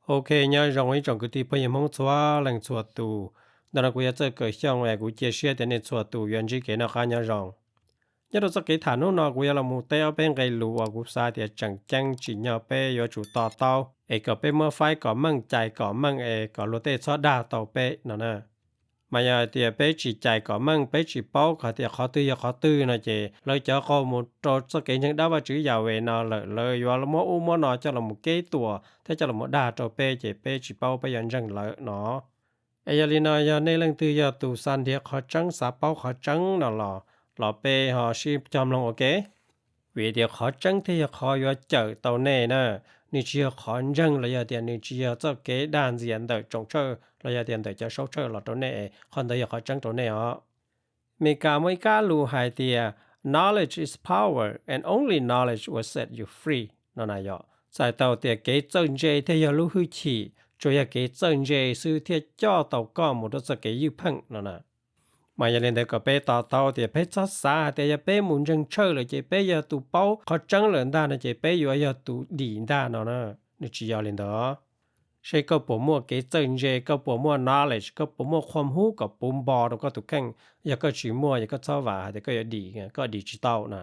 Ok, nyob zoo ib tsoom kwv tij phooj ywg Hmoob txhua leej txhua tus. Ntawm no kuv yog Txawj Kawm Xyooj es kuv cia siab tias nej txhua tus yuav ntsib kev noj qab nyob zoo. Nyob rau txoj kev tham hnub no kuv yuav los mus teb ob peb nqe lus uas kuv xav tias tseem ceeb tsim nyog peb yuav tsum to taub es kom peb muab faib kom meej cais kom meej es kom luag tej txhob dag tau peb no na. Mas yog tias peb tsis cais kom meej, peb tsis paub hais tias qhov twg yog qhov twg no ces lawv cov qaug mus rau txoj kev ntseeg dab Vajtswv Yahweh no lawm lawv yuav muab ub muab no coj los mus keb tuam thiab coj los mus dag rau peb ces peb tsis paub peb yuav ntseeg lawv no. Es yog li no yog nej leej twg yog tus xav nrhiav qhov tseeb xav paub qhov tseeb no los, los peb ho sib cog mloog ua ke. Vim tias qhov tseeb thiaj yog qhov yuav cawm tau nej na. Nws tsis yog qhov ntseeg los yog tias nws tsis yog txoj kev dag ntxias ntawm tsoom tshawj los yog tias ntawm cov saub tshawj los rau nej, qhov ntawd yog qhov tseeb rau nej os. Meskas muaj ib kab lus hais tias, knowledge is power and only knowledge will set you free no na yom. Txhais tau tias kev txawj ntse thiaj yog lub hwj chim, tsuas yog kev txawj ntse xwb thiaj coj tau koj mus rau txoj kev ywj pheej no na. Mas yog li ntawd kom peb to taub tias peb txhob xav hais tias yog peb mus ntseeg tshawj lawm ces peb yog tus paub qhov tseeb lawm ntag no ces peb yuav yog tus dim ntag no na. Nws tsis yog li ntawd. Seb koj puas muaj kev txawj ntse, koj puas muaj knowledge, koj puas muaj qhua hub kom puv npo rau koj tus kheej. Yog koj tsis muaj ces koj txhob vam hais tias koj yuav dim, koj dim tsis tau na.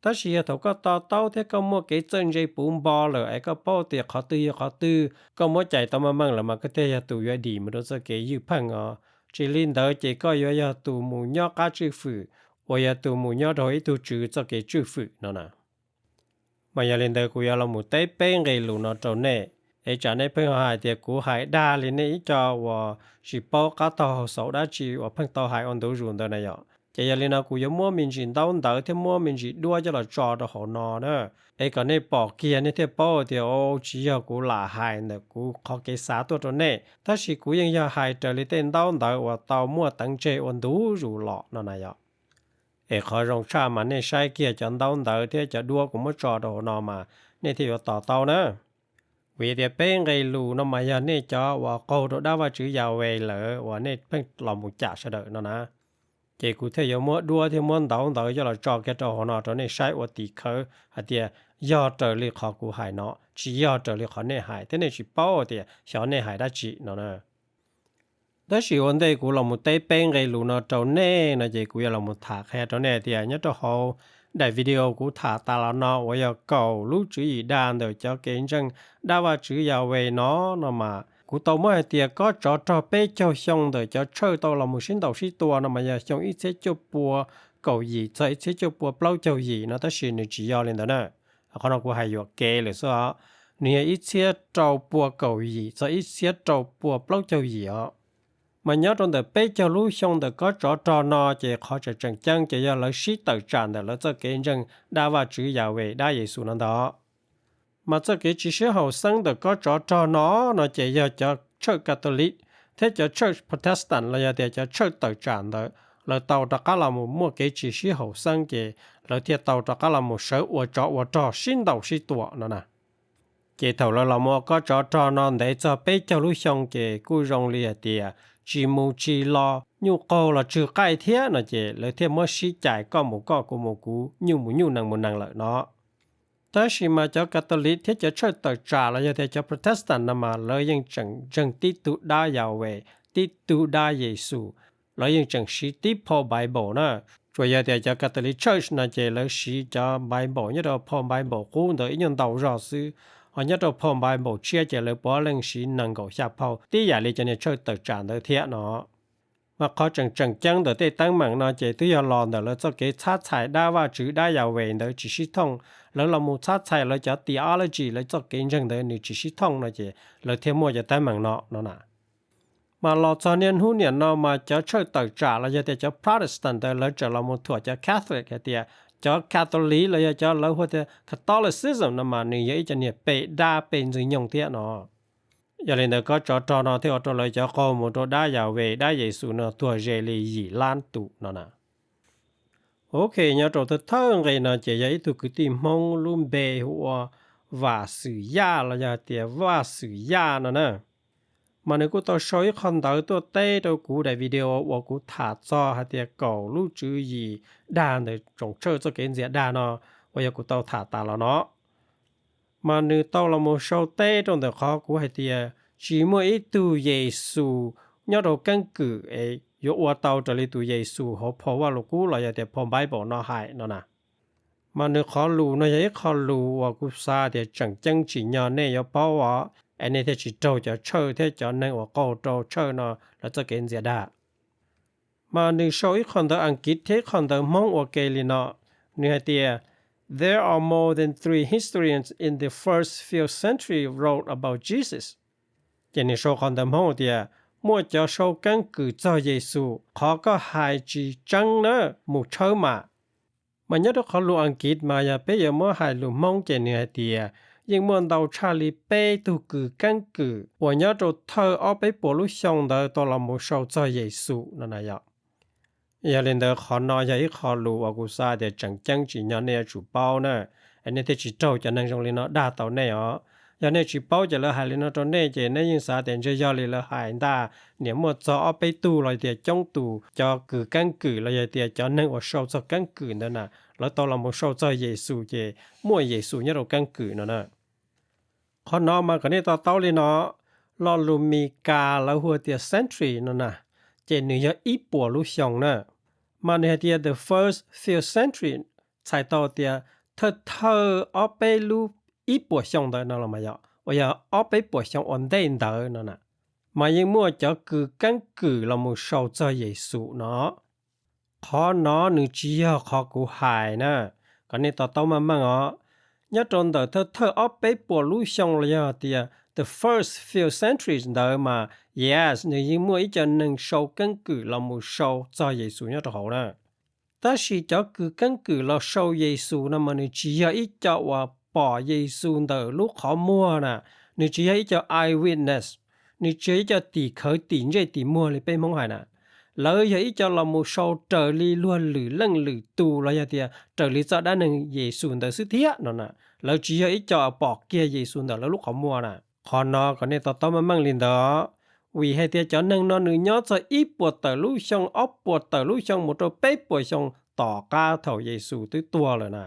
Tab sis yog thaum koj to taub thiab koj muaj kev txawj ntse puv npo lawm es koj paub tias qhov twg yog qhov twg, koj muab cais tau meej meej lawm mas koj thiaj yog tus yuav dim mus rau txoj kev ywj pheej os. Tsis li ntawd ces koj yuav yog tus mus nyob qab tswj fwm, uas yog tus mus nyob rau ib tug tswv txoj kev tswj fwm no na. Mas yog li ntawd kuv yuav los mus teb peb nqe lus no rau nej, es tsam nej pheej ho hais tias kuv hais dag li nej ib co uas tsis paub qab taug hau xauv dab tsi uas pheej tau hais ua ntu zus ntawd na yom. Ces yog li no kuv yuav muab me ntsis ntaub ntawv thiab muab me ntsis duab coj los tso rau hauv no na, es kom nej pom kiag nej thiaj paub tias o tsis yog kuv lam hais ntawm kuv qhov kev xav tuaj rau nej, tab sis kuv yeej yog hais raws li tej ntaub ntawv uas tau muaj teev tseg ua ntu zus los no na yom. Es qhov zoo tshaj mas nej saib kiag cov ntaub ntawv thiab cov duab kuv muab tso rau hauv no mas nej thiaj yuav to taub na. Vim tias peb nqe lus no mas yog nej cov uas qaug rau dab Vajtswv Yahweh lawm uas nej pheej los mus cam sawv daws no na. Ces kuv thiaj yuav muab duab thiab muab ntaub ntawv coj los tso kiag rau hauv no rau nej saib ua tim khawv hais tias yog raws li qhov kuv hais no, tsis yog raws li qhov nej hais thiab nej tsis paub tias xyov nej hais dab tsi no na. Tab sis ua ntej kuv los mus teb peb nqe lus no rau nej no ces kuv yuav los mus tham qhia rau nej tias nyob rau hauv daim video kuv tham tas los no uas yog kaum lub tswv yim dag ntawm cov kev ntseeg dab Vajtswv Yahweh no, no mas kuv tau muab hais tias kob tsov rog peb caug xyoo ntawm cov tshawj tau los mus sib ntaus sib tua no mas yog xyoo ib txhiab cuaj pua kaum yim txog ib txhiab cuaj pua plaub caug yim no, tab sis nws tsis yog li ntawd na. Qhov no kuv hais yuam kev lawm xwb os. Nws yog ib txhiab rau pua kaum yim txog ib txhiab rau pua plaub caug yim os. Mas nyob rau ntawm peb caug lub xyoo ntawm kob tsov rog no ces qhov tseem tseem ceeb ces yog lawv sib tawm tsam ntawm lawv txoj kev ntseeg dab Vajtswv Yahweh dab Yexus no ntag. Mas txoj kev tsis sib haum xeeb ntawm kob tsov rog no, no ces yog cov tshawj Catholic thiab cov tshawj Protestant los yog tias cov tshawj tawm tsam ntawd, lawv tau rov qab los mus muaj kev tsis sib haum xeeb ces lawv thiaj tau rov qab los mus sawv ua tsov ua rog sib ntaus sib tua no na. Ces thaum lawv los mus ua kob tsov rog no ntev txog peb caug lub xyoo ces kuj zoo li hais tias tsis mus tsis los, nyuj qaug los tsw qaij thiab no ces lawv thiaj muab sib cais koj mus koj kuv mus kuv, nyuj mus nyuj nees mus nees lawm no. Tab sis mas cov Catholic thiab cov tshawj tawm tsam los yog tias cov Protestant no mas lawv yeej tseem ntseeg tib tug dab Yahweh, tib tug dab Yexus, lawv yeej tseem siv tib phau Bible na. Tsuas yog tias cov Catholic Church no ces lawv siv cov Bible nyob rau phau Bible qub ntawd ib nyuag ntau zog xwb, ho nyob rau phau Bible tshiab ces lawv puav leej siv nees nkaum xya phau tib yam li cov niag tshawj tawm tsam ntawd thiab no. Mas qhov tseem tseem ceeb ntawm tej teeb meem no ces twb yog los ntawm lawv txoj kev txhab txhais dab Vajtswv dab Yahweh ntawd tsis sib thooj, lawv los mus txhab txhais lawv cov theology lawv txoj kev ntseeg ntawd nws tsis sib thooj no ces lawv thiaj muaj cov teeb meem no no na. Mas los txog niaj hnub niam no mas cov tshawj tawm tsam los yog tias cov Protestant ntawd lawv tseem los mus thuam cov Catholic hais tias cov Catholic los yog cov lawv hu tias Catholicism no mas nws yog ib cov niag pej dab pej ntxwg nyoog thiab no. Yog li ntawd kob tsov rog no thiaj ua rau lawv cov qaug mus rau dab Yahweh dab Yexus no tuag ze li yim lab tus no na. Ok, nyob rau thawj thawj nqe no ces yog ib tug kwv tij Hmoob lub npe hu ua Vam Xwm Yaj los yog hais tias Vaj Xwm Yaj no na. Mas nws kuj tau sau ib qho ntawv tuaj teb rau kuv daim video uas kuv tham txog hais tias kaum lub tswv yim dag ntawm tsoom tshawj txoj kev ntxias dag no uas yog kuv tau tham tas los no. Mas nws tau los mus sau teb rau ntawm qhov kuv hais tias tsis muaj ib tug Yexus nyob rau keeb kwm es yuav ua tau raws li tus Yexus hauv phau Vaj Lus Kub los yog tias phau Bible no hais no na. Mas nws qhov lus no yog ib qho lus uas kuv xav tias tseem ceeb tsim nyog nej yuav paub os, es nej thiaj tsis raug cov tshawj thiab cov neeg uas qaug rau tshawj no lawv txoj kev ntxias dag. Mas nws sau ib qho ntawv Askiv thiab ib qho ntawv Hmoob ua ke li no, nws hais tias, There are more than three historians in the first few centuries wrote about Jesus. Ces nws sau qhov ntawv Hmoob tias, muaj cov sau keeb kwm txog Yexus, qhov koj hais tsis tseeb na, mus tshawb mam. Mas nyob rau qhov lus Askiv mas yog peb yuav muab hais lus Hmoob ces nws hais tias, yeej muaj ntau tshaj li peb tug kws keeb kwm uas nyob rau thawj ob peb puas lub xyoo ntawd tau los mus sau txog Yexus no na yom. Yog li ntawd qhov no yog ib qho lus uas kuv xav tias tseem ceeb tsim nyog nej yuav tsum paub na, es nej thiaj tsis raug cov neeg zoo li no dag tau nej os. Yog nej tsis paub ces lawv hais li no rau nej ces nej yeej xav tias ntshe yog li lawv hais ntag, niam muaj txog ob peb tug los tias coob tus cov kws keeb kwm los yog tias cov neeg uas sau txog keeb kwm ntawd na, lawv tau los mus sau txog Yexus ces muaj Yexus nyob rau keeb kwm no na. Qhov no mas kom nej to taub li no, lo lus Mis Kas lawv hu tias century no na, ces nws yog ib puas lub xyoo na. Mas nws hais tias the first few centuries txhais tau tias thawj thawj ob peb lub ib puas xyoo ntawd no los mas yog uas yog ob peb puas xyoo ua ntej ntawd no na, mas yeej muaj cov kws keeb kwm los mus sau txog Yexus no. Qhov no nws tsis yog qhov kuv hais na, kom nej to taub meej meej os. Nyob rau ntawm thawj thawj ob peb puas lub xyoo los yog tias the first few centuries ntawd mas, yes, nws yeej muaj ib co neeg sau keeb kwm los mus sau txog Yexus nyob rau hauv na. Tab sis cov kws keeb kwm los sau Yexus no mas nws tsis yog ib co uas pom Yexus ntawm lub qhov muag na, nws tsis yog ib co eyewitness, nws tsis yog ib co tim khawv tim ntsej tim muag li peb Hmoob hais na. Lawv yog ib co los mus sau raws li luag lwm leej lwm tus los yog tias raws li txoj dab neeg Yexus ntawd xwb thiab no na. Lawv tsis yog ib co pom kiag Yexus ntawm lawv lub qhov muag na. Qhov no kom nej to taub meej meej li ntawd, vim hais tias cov neeg no nws nyob txog ib puas tawm lub xyoo, ob puas tawm lub xyoo mus rau peb puas xyoo tom qab thaum Yexus twb tuag lawm na.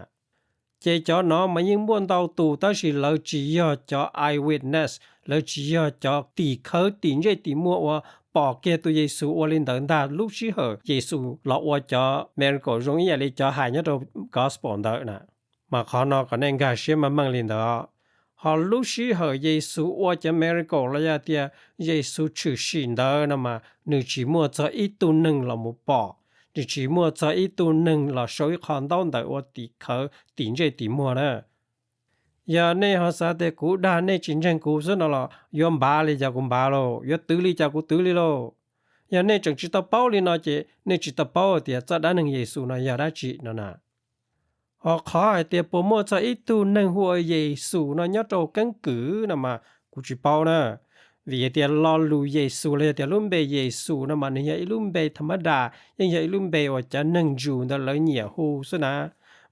Ces cov no mas yeej muaj ntau tus tab sis lawv tsis yog cov eyewitness, lawv tsis yog cov tim khawv tim ntsej tim muag uas pom kiag tus Yexus ua li ntawd ntag lub sij hawm Yexus los ua cov miracle zoo ib yam li cov hais nyob rau gospel ntawd na. Mas qhov no kom nej nkag siab meej meej li ntawd. Ho lub sij hawm Yexus ua cov miracle los yog tias Yexus tshwm sim ntawd no mas nws tsis muaj txog ib tug neeg los mus pom, nws tsis muaj txog ib tug neeg los sau ib qho ntaub ntawv ua tim khawv tim ntsej tim muag na. Yog nej ho xav tias kuv dag nej tsis ntseeg kuv xwb no los yuav npav li cas kuv npav lauj, yuav twv li cas kuv twv li lauj. Yog nej tseem tsis tau paub li no ces nej tsis tau paub tias txoj dab neeg Yexus no yog dab tsi no na. Ho qhov hais tias puas muaj txog ib tug neeg hu ua Yexus no nyob rau keeb kwm no mas kuv tsis paub na. Vim hais tias lo lus Yexus los yog tias lub npe Yexus no mas nws yog ib lub npe tham mab das, yeej yog ib lub npe uas cov neeg Jews ntawd lawv nyiam hu xwb na.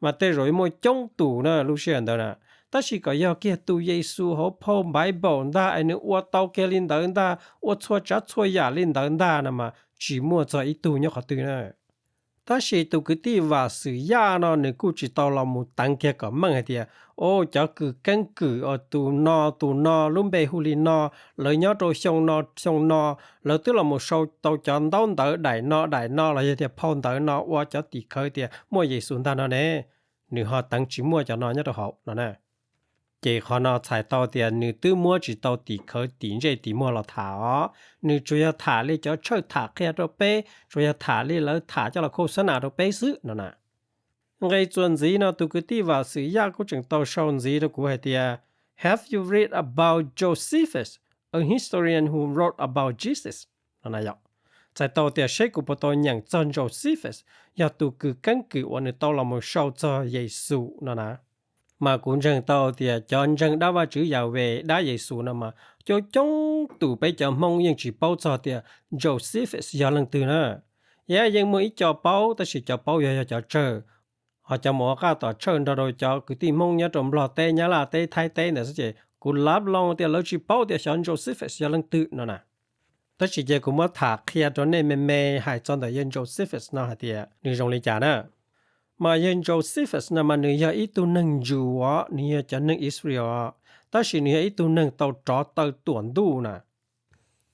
Mas tej zaum yuav muaj coob tus na lub sij hawm ntawd na. Tab sis kom yog kiag tus Yexus hauv phau Bible ntag es nws ua tau kiag li ntawd ntag, ua txhua tsav txhua yam li ntawd ntag no mas tsis muaj txog ib tug nyob qhov twg na. Tab sis tus kwv tij Vam Xwm Yaj no nws kuj tsis tau los mus teev kiag kom meej hais tias, o, cov kws keeb kwm uas tus no tus no lub npe hu li no, lawv nyob rau xyoo no xyoo no, lawv twb los mus sau tau cov ntaub ntawv daim no daim no los yog tias phau ntawv no ua cov tim khawv tias muaj Yexus ntag no ne. Nws ho teev tsis muaj cov no nyob rau hauv no na. Ces qhov no txhais tau tias nws twb muab tsis tau tim khawv tim ntsej tim muag los tham os, nws tsuas yog tham li cov tshawj tham qhia rau peb, tsuas yog tham li lawv tham coj los khos xab nas rau peb xwb no na. Nqe txuas ntxiv no tus kwv tij Vam Xwm Yaj kuj tseem tau sau ntxiv rau kuv hais tias, Have you read about Josephus, a historian who wrote about Jesus? No na yom. Txhais tau tias seb kuv puas tau nyeem txog Josephus, yog tus kws keeb kwm uas nws tau los mus sau txog Yexus no na. Mas kuv ntseeg tau tias cov ntseeg dab Vajtswv Yahweh dab Yexus no mas coob coob tus peb cov Hmoob yeej tsis paub txog tias Josephus yog leej twg na. Yog yeej muaj ib co paub tab sis cov paub yog yog cov tsawg, ho cov mus ua qaj tom tshawj nrog rau cov kwv tij Hmoob nyob rau Nplog teb, Nyab Laj teb, Thaib teb ntawd xwb ces kuv lab loo tias lawv tsis paub tias xyov Josephus yog leej twg no na. Tab sis ces kuv muab tham qhia rau nej me me hais txog ntawm yawg Josephus no hais tias nws zoo li cas na. Mas yawg Josephus no mas nws yog ib tug neeg Jew os, nws yog cov neeg Israel os. tab sis nws yog ib tug neeg tau rov taw tuam ntuj na.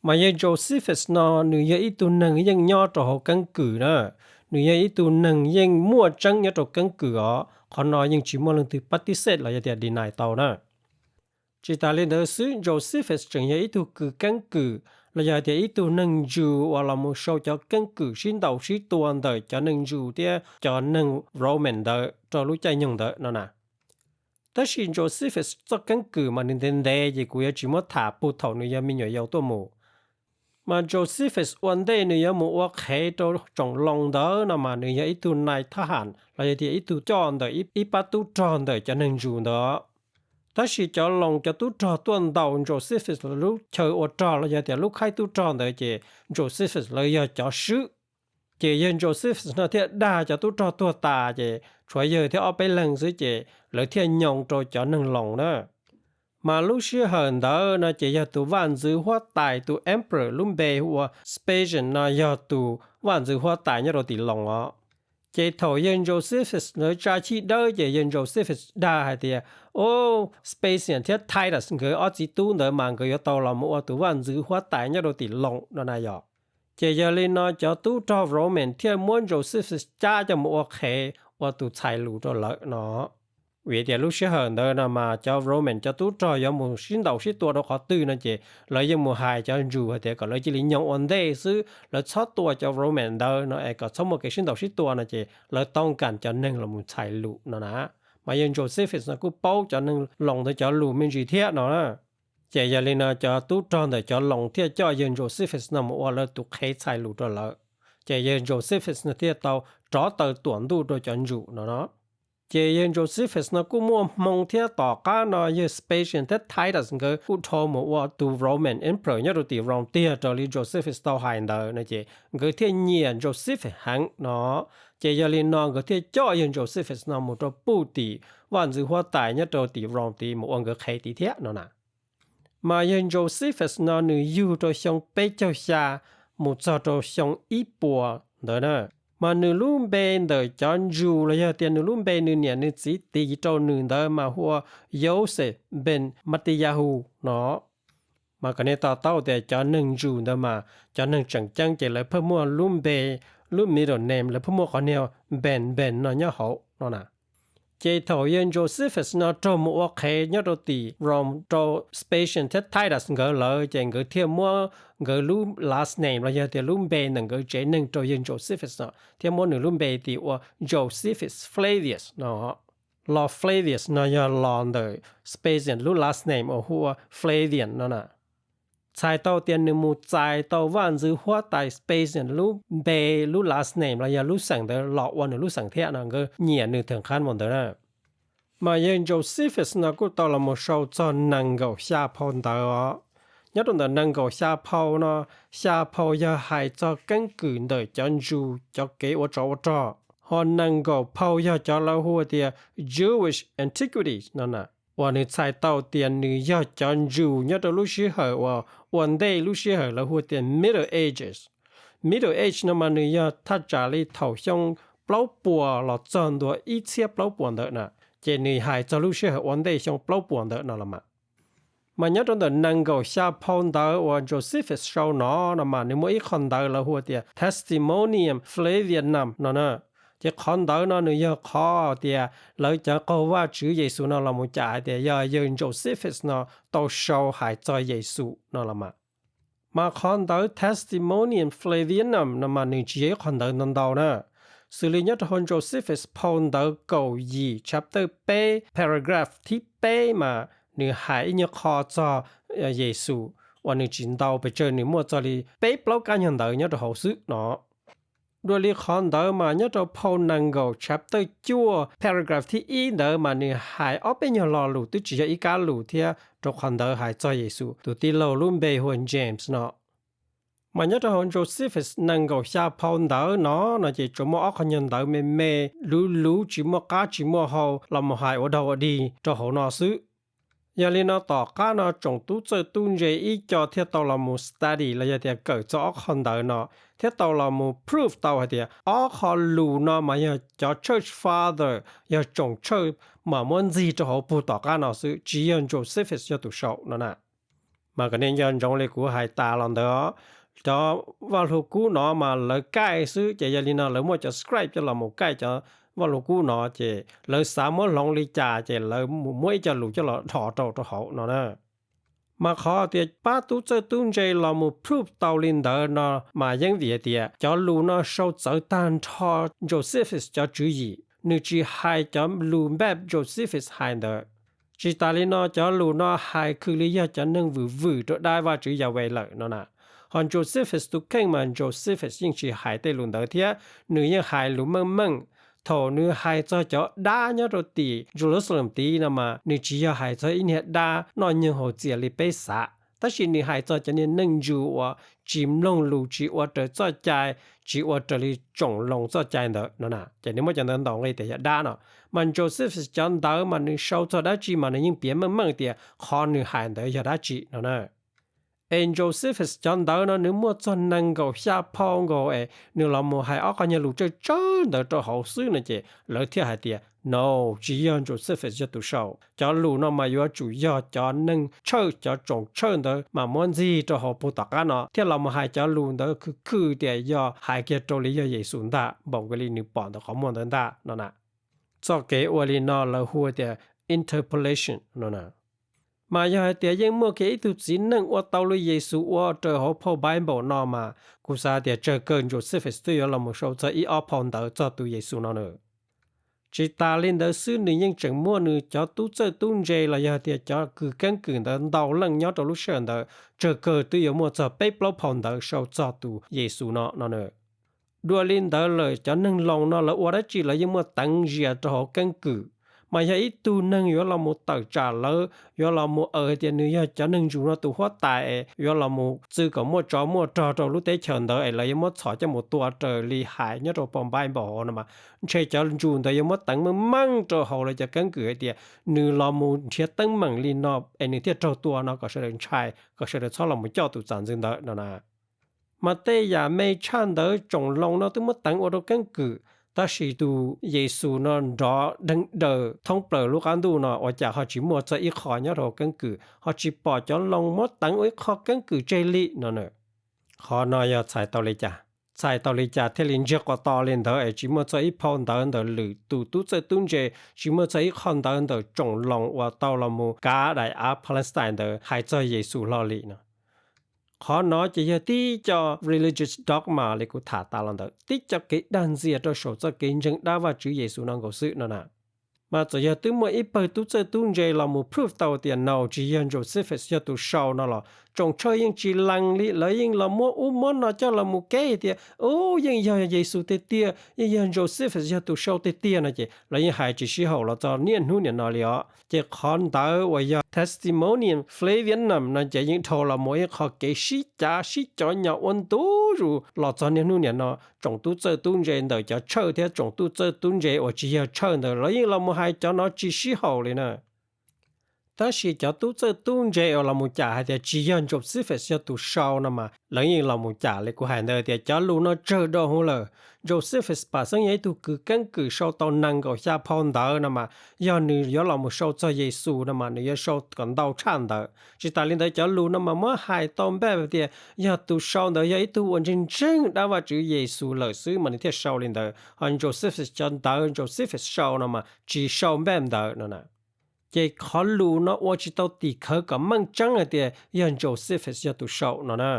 Mas yawg Josephus no nws yog ib tug neeg yeej nyob rau hauv keeb kwm na, nws yog ib tug neeg yeej muaj tseeb nyob rau keeb kwm os, qhov no yeej tsis muaj leej twg pab tib xej los yog tias deny tau na. Tsis tas li ntawd xwb, Josephus tseem yog ib tug kws keeb kwm los yog tias ib tug neeg ntsus uas los mus sau cov keeb kwm sib ntaus sib tua ntawm cov neeg ntsus thiab cov neeg Roman ntawd rau lub caij nyoog ntawd no na. Tab sis Josephus txoj keeb kwm mas nws ntev ntev ces kuv yuav tsis muab tham puag thaum nws yog me nyuam yaus tuaj mus. Mas Josephus ua ntej nws yuav mus ua qhev rau tsoom Loos ntawd no mas nws yog ib tug nai thab ham los yog tias ib tug coj ntawm ib pab tub rog ntawm cov neeg ntsus ntawd. Tab sis cov Loos cov tub rog tuaj ntaus Josephus lub chaw ua rog los yog tias lub khaib tub rog ntawd ces Josephus lawv yog cov swb. Ces yawg Josephus no thiaj dag cov tub rog tuag tas ces tshuav yawg thiab ob peb leeg xwb ces lawv thiaj nyoo rau cov neeg Loos na. Mas lub sij hawm ntawd no ces yog tus vaj ntxwv huab tais, tus emperor lub npe hu ua Vespasian no yog tus vaj ntxwv huab tais nyob rau tim Loos os. Ces thaum yawg Josephus ntawd tsa chij dawb ces yawg Josephus dag hais tias, o, Vespasian thiab Titus nkawd ob txiv tub ntawd mas nkawd yuav tau los mus ua tus vaj ntxwv huab tais nyob rau tim Loos no na yog. Ces yog li no cov tub rog Roman thiaj muab Josephus cab coj mus ua qhev ua tus txhais lus rau lawv no. Vim tias lub sij hawm ntawd no mas cov Roman cov tub rog yuav mus sib ntaus sib tua rau qhov twg no ces lawv yeej mus hais cov ntsus hais tias kom lawv cia li nyoo ua ntej xwb, lawv txhob tua cov Roman ntawd no es kom txhob muaj kev sib ntaus sib tua no ces lawv tau kam cov neeg los mus txhais lus no na. Mas yawg Josephus no kuj paub cov neeg Loos ntawd cov lus me ntsis thiab no na. Ces yog li no cov tub rog ntawm cov Loos thiaj coj yawg Josephus no mus ua lawv tus qhev txhais lus rau lawv. Ces yawg Josephus no thiaj tau rov taw tuam ntuj rau cov ntsus no no. Ces yawg Josephus no kuj muaj hmoo thiab, tom qab no yawg Vespasian thiab Titus nkawd kuj dhau mus ua tus Roman emperor nyob rau tim Rome tiag raws li Josephus tau hais ntawd no ces nkawd thiaj nyiam Josephus heev no. Ces yog li no nkawd thiaj coj yawg Josephus no mus rau puj tim vaj ntxwv huab tais nyob rau tim Rome tid mus ua nkawd qhev tid thiab no na. Mas yawg Josephus no nws yug rau xyoo peb caug xya mus txog rau xyoo ib puas ntawd na. Mas nws lub npe ntawm cov ntsus los yog tias nws lub npe nws niam nws txiv tis rau nws ntawd mas hu ua Yoseph ben Mattiyahu no. Mas kom nej to taub tias cov neeg ntsus ntawd mas cov neeg tseem ceeb ces lawv pheej muaj lub npe, lub middle name lawv pheej muaj qhov niag ben ben no nyob hauv no na. Ces thaum yawg Josephus no raug mus ua qhev nyob rau tim Rome rau Vespasian thiab Titus nkawd lawm ces nkawd thiaj muab nkawd lub last name los yog tias lub npe ntawm nkawd tsev neeg rau yawg Josephus no thiab muab nws lub npe tis ua Josephus Flavius no. Los Flavius no yog los ntawm Vespasian lub last name uas hu ua Flavian no na. Txhais tau tias nws mus txais tau vaj ntxwv huab tais Vespasian lub npe, lub last name los yog lub xeem ntawd los ua nws lub xeem thiab no, nkawd nyiam nws theem qhab mus ntawd na. Mas yawg Josephus no kuj tau los mus sau txog nees nkaum xya phau ntawv os. Nyob rau ntawm nees nkaum xya phau no, xya phau yog hais txog keeb kwm ntawm cov ntsus cov kev ua tsov ua rog, ho nees nkaum phau yog cov lawv hu tias Jewish antiquities no na, uas nws txhais tau tias nws yog cov ntsus nyob rau lub sij hawm uas ua ntej lub sij hawm lawv hu tias Middle Ages. Middle Age no mas nws yog thaj tsam li thaum xyoo plaub puas los txog ntua ib txhiab plaub puas ntawd na, ces nws hais txog lub sij hawm ua ntej xyoo plaub puas ntawd no los mas. Mas nyob rau ntawm nees nkaum xya phau ntawv uas Josephus sau no no mas nws muaj ib qho ntawv lawv hu tias Testimonium Flavianum no na. Ces qhov ntawv no nws yog qhov tias lawv cov qaug Vajtswv Yexus no los mus cam hais tias yog yawg Josephus no tau sau hais txog Yexus no los mas. Mas qhov ntawv Testimonium Flavianum no mas nws tsis yog ib qho ntawv ntau ntau na. Xws li nyob rau hauv Josephus phau ntawv kaum yim chapter peb paragraph thib peb mas nws hais ib nyuag qho txog Yexus uas nws tsis ntau pes tsawg, nws muaj txog li peb plaub kab nyuag ntawv nyob rau hauv xwb no. Dua li qhov ntawd mas nyob rau phau nees nkaum chapter cuaj paragraph thib ib ntawd mas nws hais ob peb nyuag lo lus twb tsis yog ib kab lus thiab, rau qhov ntawd hais txog Yexus tus tij laug lub npe hu ua James no. Mas nyob rau hauv Josephus nees nkaum xya phau ntawv no no ces tsuas muaj ob qho nyuag ntawv me me luv luv tsis muaj qab tsis muaj hau los mus hais ua dog ua dig rau hauv no xwb. Yog li no tom qab no tsoom tub txawj tub ntse ib co thiaj tau los mus study los yog tias kawm txog ob qho ntawd no, thiab tau los mus prove tau hais tias ob qho lus no mas yog cov church father, yog tsoom tshawj mas muab ntxig rau hauv pug tom qab no xwb, tsis yog Josephus yog tus sau no na. Mas kom nej nco ntsoov li kuv hais tas los ntawd, cov Vaj Lug Kub no mas lawv kaij xwb, ces yog li no lawv muaj cov scribe coj los mus kaij cov Vaj Lug Kub no, ces lawv xav muab hloov li cas ces lawv muab ib co lus coj los dhos rau rau hauv no na. Mas qhov tias pab tub txawj tub ntse los mus prove tau li ntawd no mas yeej vim hais tias cov lus no sau txawv tag nrho Josephus cov tswv yim, nws tsis hais cov lus npaj Josephus hais ntawd. Tsis tas li no cov lus no hais khwv li yog cov neeg vwm vwm rau dab Vajtswv Yahweh lawm no na. Ho Josephus tus kheej mas Josephus yeej tsis hais tej lus ntawd thiab, nws yeej hais lus meej meej. Thaum nws hais txog cov dab nyob rau tim Jerusalem tid no mas nws tsis yog hais txog ib niag dab noj nyoog haus txias li peb xav, tab sis nws hais txog cov niag neej ntsuj uas tsis mloog lus, tsis ua raws txoj cai, tsis ua raws li tsoom loo txoj cai ntawd no na. Ces nws muab cov ntawd ntaus nqi tias yog dab no. Mas Josephus cov ntawv mas nws sau txog dab tsi mas nws yeej piav meej meej tias qhov nws hais ntawd yog dab tsi no na. Es Josephus cov ntawv no nws muaj txog nees nkaum xya phau nkaus es nws los mus hais ob qho nyuag lus tsawg tsawg ntawd rau hauv xwb no ces lawv thiaj hais tias no, tsis yog Josephus yog tus sau. Cov lus no mas yuav tsum yog cov neeg tshawj, cov tsoom tshawj ntawd mas muab ntxig rau hauv pug tom qab no thiaj los mus hais cov lus ntawd khwv khwv tias yog hais kiag rau li yog Yexus ntag, npaum nkaus li nws pom ntawm qhov muag ntawd ntag no na. Txoj kev ua li no lawv hu tias interpolation no na. Mas yog hais tias yeej muaj kiag ib tug txiv neej ua tau li Yexus ua raws hauv phau Bible no mas kuv xav tias tsawg kawg Josephus twb yuav los mus sau txog ib ob phau ntawv txog tus Yexus no na. Tsis tas li ntawd xwb nws yeej tseem muaj nws cov tub txawj tub ntse los yog tias cov kws keeb kwm ntawd ntau leej nyob rau lub sij hawm ntawd tsawg kawg twb yuav muaj txog peb plaub phau ntawv sau txog tus Yexus no no na. Dua li ntawd lawm cov neeg Loos no lawv ua dab tsi lawv yeej muaj teev zias rau hauv keeb kwm. Mas yog ib tug neeg yuav los mus tawm tsam lawv, yuav los mus aws hais tias nws yog cov neeg ntsuj no tus huab tais es yuav los mus txwv kom muaj tsov muaj rog rau lub teb chaws ntawd es lawv yuav muab txhom coj mus tua raws li hais nyob rau phau Bible no mas ntshe cov ntsuj ntawd yuav muab teev meej meej rau hauv lawv cov keeb kwm hais tias nws los mus nrhiav teeb meem li no es nws thiaj raug tua no kom sawv daws ntshai, kom sawv daws txhob los mus coj tus txam ntxwv ntawd no na. Mas tej yam me tshaj ntawd tsoom Loos no twb muab teev ua rau keeb kwm, tab sis tus Yexus no nrov deeg daws thoob plaws lub qab ntuj no ua cas ho tsis muaj txog ib qho nyob rau keeb kwm, ho tsis pom cov Loos muab teev ua ib qho keeb kwm tseg li no na. Qhov no yog txhais tau li cas? Txhais tau li cas thiaj li ntsiag quas to li ntawd es tsis muaj txog ib phau ntawv ntawm lwm tus tub txawj tub ntse, tsis muaj txog ib qho ntawv ntawm tsoom Loos uas tau los mus kav daim av Palestine ntawd hais txog Yexus hlo li no? Qhov no ces yog tib co religious dogma li kuv tham tas los ntawd, tib co kev dag ntxias rau saum txoj kev ntseeg dab Vajtswv Yexus no nkaus xwb no na. Mas txawm yog twb muaj ib pawg tub txawj tub ntse los mus prove tau tias no tsis yog Josephus yog tus sau no los tsoom tshawj yeej tsis lees li, lawv yeej los muab ub muab no coj los mus keb tias ub yeej yog Yexus tiag tiag, yeej yog Josephus yog tus sau tiag tiag no ces lawv yeej hais tsis sib haum los txog niaj hnub niam no li os. Ces qhov ntawd uas yog Testimonium Flavianum no ces yeej dhau los mus ib qho kev sib cav sib cov nyom ua ntu zus los txog niaj hnub niam no. Tsoom tub txawj tub ntse ntawm cov tshawj thiab tsoom tub txawj tub ntse uas tsis yog tshawj ntawd lawv yeej los mus hais cov no tsis sib haum li na. Tab sis cov tub txawj tub ntse uas los mus cam hais tias tsis yog Josephus yog tus sau no mas lawv yeej los mus cam li kuv hais ntawd tias cov lus no tsawg dua hwv lawm. Josephus pam xeeb yog ib tug kws keeb kwm sau tau nees nkaum xya phau ntawv no mas yog nws yuav los mus sau txog Yexus no mas nws yuav sau kom ntau tshaj ntawd. Tsis tas li ntawd cov lus no mas muab hais tau npaj tias yog tus sau ntawd yog ib tug uas ntseeg ntseeg dab Vajtswv Yexus lawm xwb mas nws thiaj sau li ntawd, ho Josephus cov ntawv Josephus sau no mas tsis sau npaj ntawd no na. Ces qhov lus no ua tsis tau tim khawv kom meej tseeb hais tias yog Josephus yog tus sau no na.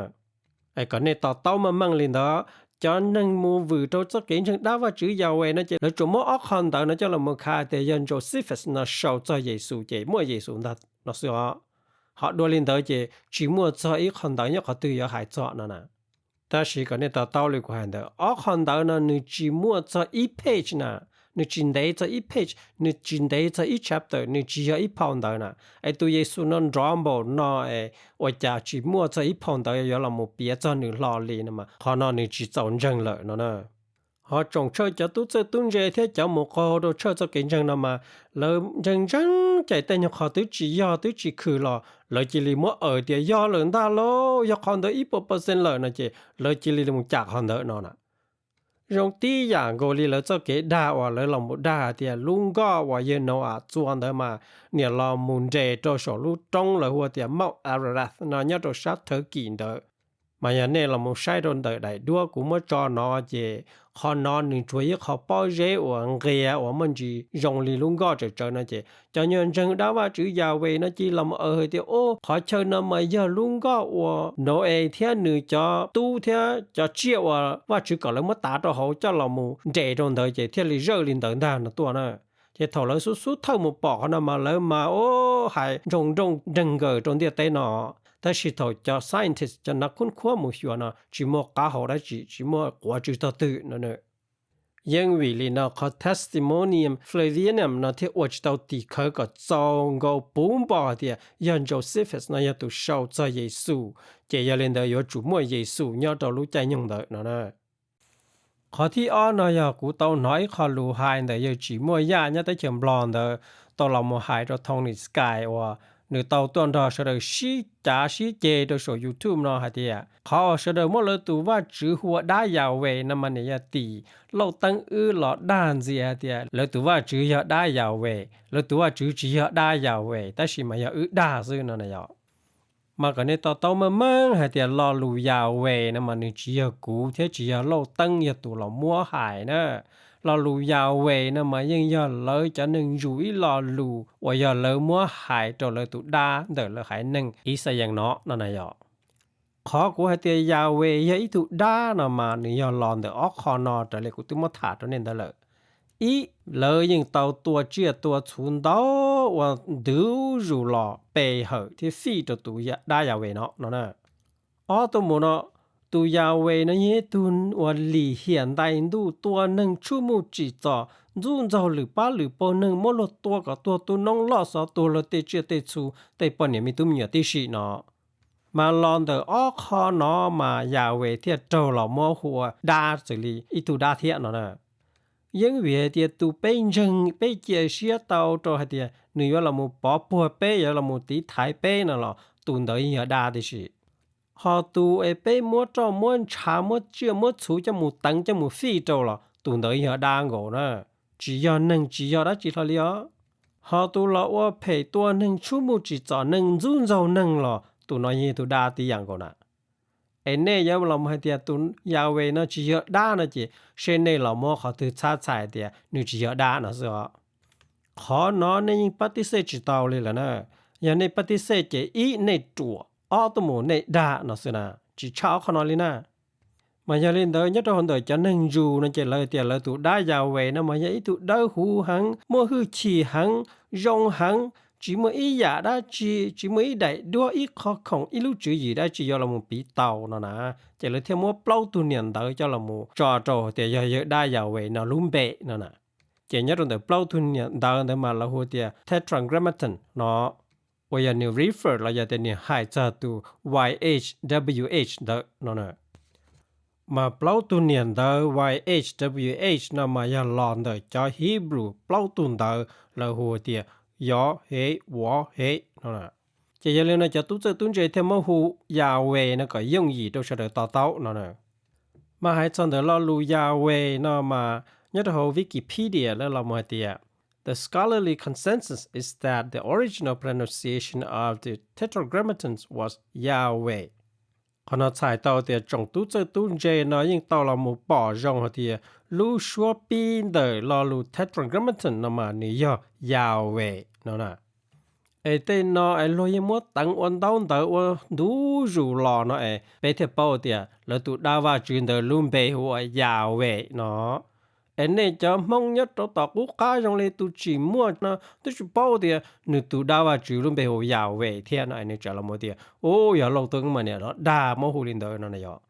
Kom nej to taub meej meej li ntawd, cov neeg mus vwm rau txoj kev ntseeg dab Vajtswv Yahweh no ces lawv tsuas muab ob qho ntawv no coj los mus khav tias yog Josephus no sau txog Yexus ces muaj Yexus ntag no xwb os. Ho dua li ntawd ces tsis muaj txog ib qho ntawv nyob qhov twg yuav hais txog no na. Tab sis kom nej to taub li kuv hais ntawd, ob qho ntawv no nws tsis muaj txog ib page na, nws tsis ntev txog ib page, nws tsis ntev txog ib chapter, nws tsis yog ib phau ntawv na. Es tus Yexus no nrov npaum no es ua cas tsis muaj txog ib phau ntawv yuav los mus piav txog nws hlo li no mas qhov no nws tsis txaus ntseeg lawm no na. Ho tsoom tshawj cov tub txawj tub ntse thiab cov mus qaug rau tshawj txoj kev ntseeg no mas lawv ntseeg ntseeg Ces tej nyuag qhov twb tsis yog twb tsis khwm los lawv cia li muab aws tias yog lawm ntag lauj, yog qhov ntawd ib puas percent lawm no ces lawv cia li mus cam qhov ntawd no na. Zoo tib yam nkaus li lawv txoj kev dag uas lawv los mus dag hais tias lub nkoj uas yawg Noas txua ntawd mas niam los mus nres rau saum lub roob lawv hu tias Mount Ararat no nyob rau sab Thawv Kim ntawd. Mas yog nej los mus saib rau ntawm daim duab kuv muab tso no ces qhov no nws tsuas ib qho pob zeb uas nqias uas muaj ntsis zoo li lub nkoj tsawm tsawv no ces cov nyuag ntseeg dab Vajtswv Yahweh no cia li los mus aws hais tias, o, qhov chaw no mas yog lub nkoj uas Nau-es thiab nws cov tub thiab cov tsiaj uas Vajtswv kom lawv muab tav rau hauv coj los mus nres rau ntawd ces thiaj li zawj li ntawd ntag no tuaj na. Ces thaum lawv xub xub thawj mus pom qhov no mas lawv mas, o, hais nroo nrooj nreeg nkaws rau ntiaj teb no. Tab sis thaum cov scientist cov nav khub khuab mus xyuas no tsis muaj qab hau dab tsi, tsis muaj quav tsw tog twg no. Yeej vim li no qhov Testimonium Flavianum no thiaj ua tsis tau tim khawv kom txaus nkaus puv npo hais tias yog Josephus no yog tus sau txog Yexus, ces yog li ntawd yuav tsum muaj Yexus nyob rau lub caij nyoog ntawd no na. Qhov thib ob no yog kuv tau hnov ib qho lus hais ntawm yawg tsim muaj yaj nyob teb chaws Nplog ntawd tau los mus hais rau Tony Sky uas nws tau tuaj nrog sawv daws sib cav sib ceg rau saum YouTube no hais tias qhov uas sawv daws muab lawv tus vaj tswv hu ua dab Yahweh no mas niam yog tim Lauj Teeb wb los dag ntxias hais tias lawv tus vaj tswv yog dab Yahweh, lawv tus vaj tswv tsis yog dab Yahweh tab sis mas yog wb dag xwb no na yom. Mas kom nej to taub meej meej hais tias lo lus Yahweh no mas nws tsis yog kuv thiab tsis yog Lauj Teeb yog tus los muab hais na. Lo lus Yahweh no mas yeej yog lawv cov neeg zus ib lo lus uas yog lawv muab hais rau lawv tus dab ntawm lawv haiv neeg Ixayees no no na yom. Qhov kuv hais tias Yahweh yog ib tug dab no mas nws yog los ntawm ob qho no raws li kuv twb muab tham rau nej ntawd lawm. Ib, lawv yeej tau tua tsiaj tua txhu ntau ua ntwv zus los pe hawm thiab fij rau tus dab Yahweh no no na. Ob tuaj mus no, tus Yahweh no yog ib tug uas lim hiam ntais ntuj, tua neeg tshuaj muj tsim txom, ntxub ntxaug lwm pab lwm pawg neeg, muab luag tua kom tuag tu noob loj xov tuag luag tej tsiaj tej txhu, tej poj niam me tub me nyuam tib si no. Mas los ntawm ob qho no mas Yahweh thiaj raug los muab hu ua dab xws li ib tug dab thiab no na. Yeej vim hais tias tus peb ntseeg peb cia siab tau rau hais tias nws yuav los mus pov puag peb, yuav los mus tiv thaiv peb no los tus ntawd yeej yog dab tib si. Ho tus es peb muab roj muab ntshav muab tsiaj muab txhu coj mus teev coj mus fij rau los tus ntawd yeej yog dab nkaus na. Tsis yog neeg tsis yog dab tsi hlo li os. Ho tus los ua phem tua neeg tshuaj muj tsim txom neeg ntxub ntxaug neeg los tus no yeej yog tus dab tib yam nkaus na. Es nej yuav los hais tias tus Yahweh no tsis yog dab no ces seb nej los muab qhov twg txhab txhais tias nws tsis yog dab no xwb os. Qhov no nej yeej pab tib xej tsis tau li lawm na. Yog nej pab tib xej ces ib nej ruam, ob tuaj mus nej dag no xwb na, tsis tshaj ob qho no li na. Mas yog li ntawd nyob rau hauv ntawm cov neeg zus no ces lawv tias lawv tus dab Yahweh no mas yog ib tug dawb huv heev, muaj hwj chim heev, zoo heev, tsis muaj ib yam dab tsi, tsis muaj ib daim duab ib qho khoom ib lub tswv yim dab tsi yuav los mus piv tau no na. Ces lawv thiaj muab plaub tug niam ntawv coj los mus tso rau tias yog yawg dab Yahweh no lub npe no na. Ces nyob rau ntawm plaub tug niam ntawv ntawd mas lawv hu tias Tetragrammaton no, uas yog nws refer los yog tias nws hais txog tus Y H W H ntawd no na. Mas plaub tug niam ntawv Y H W H no mas yog los ntawm cov Hebrew plaub tug ntawv lawv hu tias Yod He Vov He no. Ces yog li no cov tub txawj tub ntse thiaj muab hu Yahweh no kom yooj yim rau sawv daws to taub no na. Mas hais txog ntawm lo lus Yahweh no mas nyob rau hauv Wikipedia lawv los mus hais tias, the scholarly consensus is that the original pronunciation of the Tetragrammaton was Yahweh. Qhov no txhais tau tias tsoom tub txawj tub ntse no yeej tau los mus pom zoo hais tias lub suab pib ntawm lo lus Tetragrammaton no mas nws yog Yahweh no na. Es tej no es luag yeej muab teev ua ntaub ntawv ua ntu zus los no es peb thiaj paub tias lawv tus dab vaj tswv ntawd lub npe hu ua Yahweh no. Es nej cov Hmoob nyob rau tom qub qab zoo li tus tsim muaj no twb tsis paub tias nws tus dab vaj tswv lub npe hu Yahweh thiab no es nws tseem los mus tias, u, yog Lauj Teeb mas niam los dag muab hu li ntawd no na yog.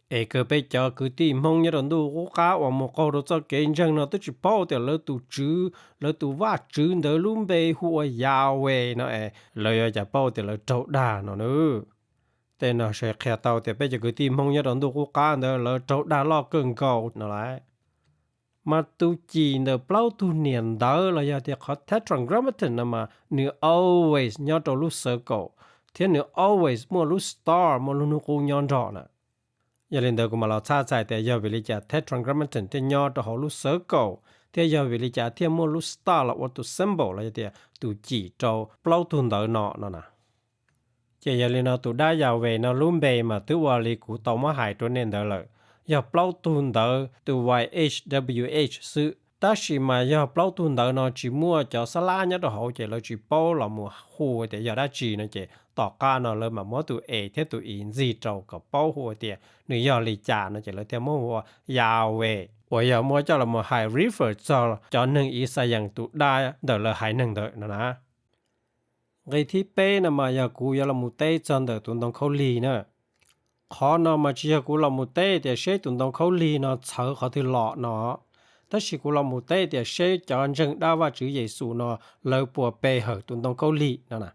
Es kawg peb cov kwv tij Hmoob nyob rau ntuj qub qab uas mus qaug rau txoj kev ntseeg no twb tsis paub tias lawv tus tswv, lawv tus vaj tswv ntawd lub npe hu ua Yahweh no es lawv yuav cas paub tias lawv raug dag no na. Tej no saib qhia tau tias peb cov kwv tij Hmoob nyob rau ntuj qub qab ntawd lawv raug dag loj kawg nkaus no lauj. Mas tus cim ntawm plaub tug niam ntawv los yog tias qhov Tetragrammaton no mas nws always nyob rau lub circle, thiab nws always muaj lub star, muaj lub hnub qub nyob nrog na. Yog li ntawd kuv mam los txhaj txhais tias yog vim li cas Tetragrammaton thiaj nyob rau hauv lub circle, thiab yog vim li cas thiaj muaj lub star los ua tus symbol los yog tias tus cim rau plaub tug ntawv no no na. Ces yog li no tus dab Yahweh no lub npe mas twb ua li kuv tau muab hais rau nej ntawd lawm, yog plaub tug ntawv tus Y H W H xwb. Tab sis mas yog plaub tug ntawv no tsis muaj cov xab lab nyob rau hauv ces lawv tsis paub los mus hu tias yog dab tsi no ces tom qab no lawv mam muab tus E thiab tus I ntxig rau kom paub hu tias nws yog li cas no ces lawv thiaj muab hu ua Yahweh, uas yog muab coj los hais refer txog cov neeg Ixayees tus dab ntawm lawv haiv neeg ntawd no na. Nqe thib peb no mas yog kuv yuav los mus teb txog ntawm tus ntoo khaub lig na. Qhov no mas tsis yog kuv los mus teb tias seb tus ntoo khaub lig no txhawv qhov twg los no, tab sis kuv los mus teb tias seb cov ntseeg dab Vajtswv Yexus no lawv puas pe hawm tus ntoo khaub lig no na.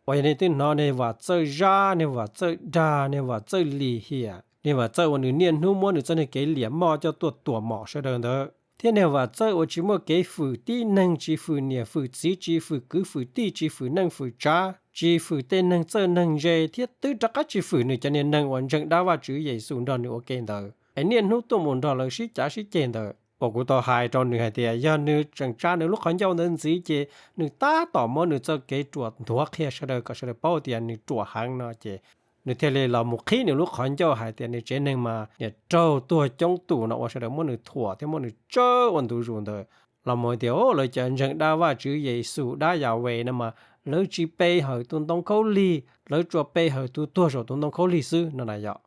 Uas yog nej twb hnov niag Vam Txawj Zab, niag Vam Txawj Dag, niag Vam Txawj Lim Hiam, niag Vam Txawj uas nws niaj hnub muab nws txoj niag kev liam moj coj tuaj tuam mom sawv daws ntawd, thiab niag Vam Txawj uas tsis muaj kev fwm tib neeg, tsis fwm niam fwm txiv, tsis fwm kwv fwm tij, tsis fwm neej fwm tsav, tsis fwm tej neeg txawj neeg ntse, thiab twb rov qab tsis fwm nws cov niag neeg uas ntseeg dab Vajtswv Yexus nrog nws ua ke ntawd, es niaj hnub tuaj mus nrog lawv sib cav sib ceg ntawd. Uas kuv tau hais rau nws hais tias yog nws tseem tsa nws lub qhov ncauj ntawd ntxiv ces nws tab tom muab nws txoj kev ruam nthuav qhia sawv daws kom sawv daws paub tias nws ruam heev no ces nws thiaj li los mus qhib nws lub qhov ncauj hais tias nws tsev neeg mas niam raug tuag coob tus no ua sawv daws muab nws thuam thiab muab nws tsawb ua ntu zus ntawd. Los mus tias lawv cov ntseeg dab Vajtswv Yexus dab Yahweh no mas lawv tsis pe hawm tus ntoo khaub lig, lawv tsuas pe hawm tus tuag saum tus ntoo khaub lig xwb no na yom.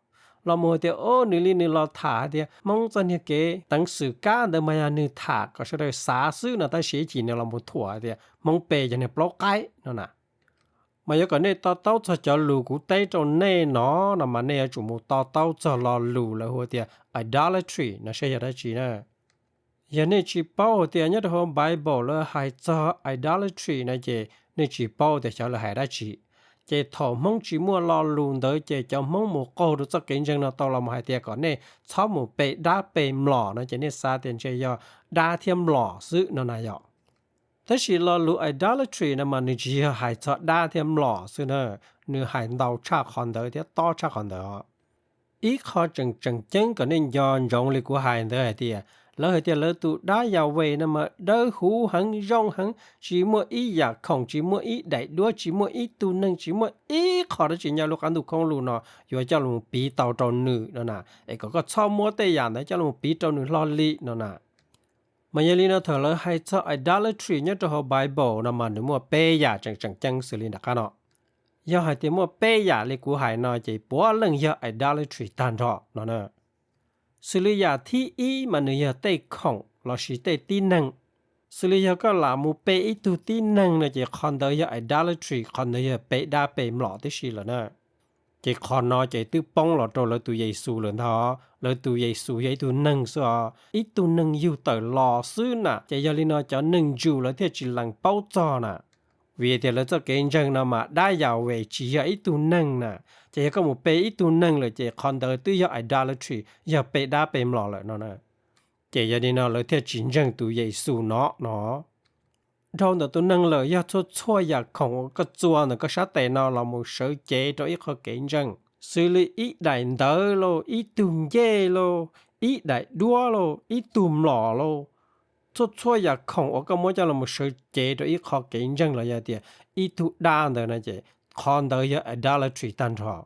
Los mus tias o nws li nws los tham hais tias Hmoob txoj niag kev teev xwm kab ntawd mas yog nws tham kom sawv daws xav xwb no tab sis ib chim nws los mus thuam hais tias Hmoob pe cov niag plaub qaib no na. Mas yuav kom nej to taub txog cov lus kuv teb rau nej no, no mas nej yuav tsum mus to taub txog lo lus lawv hu tias idolatry no seb yog dab tsi na. Yog nej tsis paub hais tias nyob rau hauv Bible lawv hais txog idolatry no ces nej tsis paub tias xyov lawv hais dab tsi. Ces thaum Hmoob tsis muaj lo lus ntawd ces cov Hmoob mus qaug rau txoj kev ntseeg no tau los mus hais tias kom nej txhob mus pe dab pe mlom no ces nej xav tias ntshe yog dab thiab mlom xwb no na yom. Tab sis lo lus idolatry no mas nws tsis yog hais txog dab thiab mlom xwb na, nws hais ntau tshaj qhov ntawd thiab tob tshaj qhov ntawd os. Ib qho tseem tseem ceeb kom nej nco ntsoov li kuv hais ntawd hais tias lawv hais tias lawv tus dab Yahweh no mas dawb huv heev zoo heev, tsis muaj ib yam khoom, tsis muaj ib daim duab, tsis muaj ib tug neeg, tsis muaj ib qho dab tsi nyob lub qab ntuj khoob lug no yuav coj los piv tau rau nws no na, es kom koj txhob muab tej yam ntawd coj los piv rau nws hlo li no na. Mas yog li no thaum lawv hais txog idolatry nyob rau hauv Bible no mas nws muaj peb yam tseem tseem ceeb xws li nram qab no. Yog hais tias muaj peb yam li kuv hais no ces puav leej yog idolatry tag nrho no na. Xws li yam thib ib mas nws yog tej khoom lossis tej tib neeg. Xws li yog koj lam mus pe ib tug tib neeg no ces qhov ntawd yog idolatry, qhov ntawd yog pe dab pe mlom tib si lawm na. Ces qhov no ces twb poob los rau lawv tus Yexus lawm ntag. Lawv tus Yexus yog ib tug neeg xwb os, ib tug neeg yug tawm los xwb na. Ces yog li no cov neeg Jew lawv thiaj tsis lees paub txog na. Vim tias lawv txoj kev ntseeg no mas dab Yahweh tsis yog ib tug neeg na. Ces yog koj mus pe ib tug neeg lawm ces qhov ntawd twb yog idolatry, yog pe dab pe mlom lawm no na. Ces yog li no lawv thiaj tsis ntseeg tus Yexus no no. Dhau ntawm tus neeg lawm yog txhua txhua yam khoom uas koj txua ntawm koj sab tes no los mus sawv cev rau ib qho kev ntseeg, xws li ib daim ntawv lauj, ib tug ncej lauj, ib daim duab lauj, ib tug mlom lauj. Txhua txhua yam khoom uas koj muab coj los mus sawv cev rau ib qho kev ntseeg los yog tias ib tug dab ntawd no ces qhov ntawd yog idolatry tag nrho.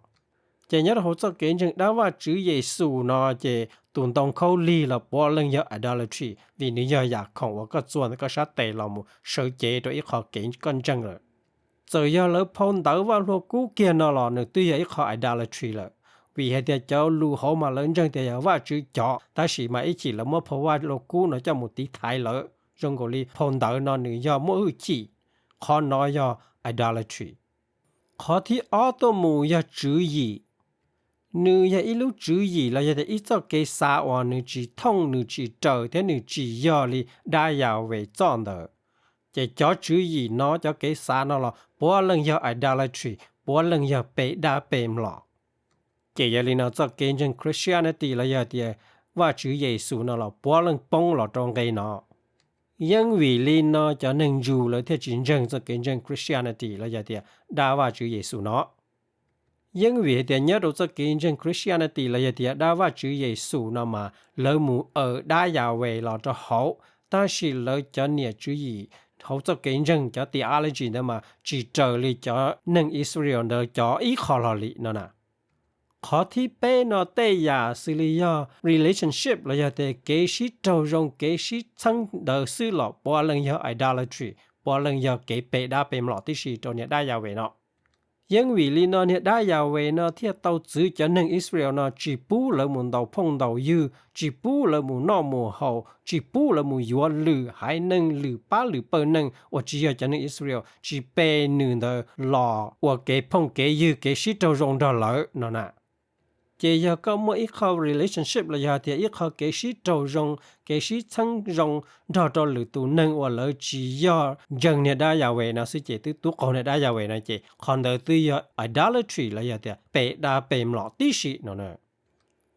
Ces nyob rau hauv txoj kev ntseeg dab Vajtswv Yexus no ces tus ntoo khaub lig los puav leej yog idolatry, vim nws yog yam khoom uas koj txua ntawm koj sab tes los mus sawv cev rau ib qho kev koj ntseeg lawm. Txawm yog lawv phau ntawv Vaj Lug Kub kiag no los nws twb yog ib qho idolatry lawm, vim hais tias cov lus hauv mas lawv ntseeg tias yog Vajtswv cov, tab sis mas ib chim lawv muab phau Vaj Lug Kub no coj mus tiv thaiv lawv, zoo nkaus li phau ntawv no nws yog muaj hwj chim. Qhov no yog idolatry. Qhov thib ob tuaj mus yog tswv yim. Nws yog ib lub tswv yim los yog tias ib txoj kev xav uas nws tsis thooj, nws tsis raws thiab nws tsis yog li dab Yahweh txoj ntawd. Ces cov tswv yim no, cov kev xav no los puav leej yog idolatry, puav leej yog pe dab pe mlom. Ces yog li no txoj kev ntseeg Christianity los yog tias Vajtswv Yexus no los puav leej poob los rau nqe no. Yeeb vim li no cov neeg Jews lawv thiaj tsis ntseeg txoj kev ntseeg Christianity los yog tias dab Vajtswv Yexus no. Yeeb vim hais tias nyob rau txoj kev ntseeg Christianity los yog tias dab Vajtswv Yexus no mas lawv mus aws dab Yahweh los rau hauv, tab sis lawv cov niam tswv yim hauv txoj kev ntseeg cov theology ntawd mas tsis raws li cov neeg Israel ntawd cov ib qho hlo li no na. Qhov thib peb no tej yam xws li yog relationship los yog tias kev sib raug zoo kev sib txheeb ntawd xwb los puav leej yog idolatry, puav leej yog kev pe dab pe mlom tib si rau niag dab Yahweh no. Yeeb vim li no niag dab Yahweh no thiaj tau txwv cov neeg Israel no tsis pub lawv mus ntaus phooj ntaus ywg, tsis pub lawv mus noj mus haus, tsis pub lawv mus yuav lwm haiv neeg lwm pab lwm pawg neeg uas tsis yog cov neeg Israel, tsis pe nws ntawd los ua kev phooj kev ywg kev sib raug zoo nrog lawv no na. Ces yog koj muaj ib qho relationship los yog tias ib qho kev sib raug zoo, kev sib txheeb zoo nrog rau lwm tus neeg uas lawv tsis yog ntseeg niag dab Yahweh no xwb ces twb tub qaug niag dab Yahweh no ces qhov ntawd twb yog idolatry los yog tias pe dab pe mlom tib si no na.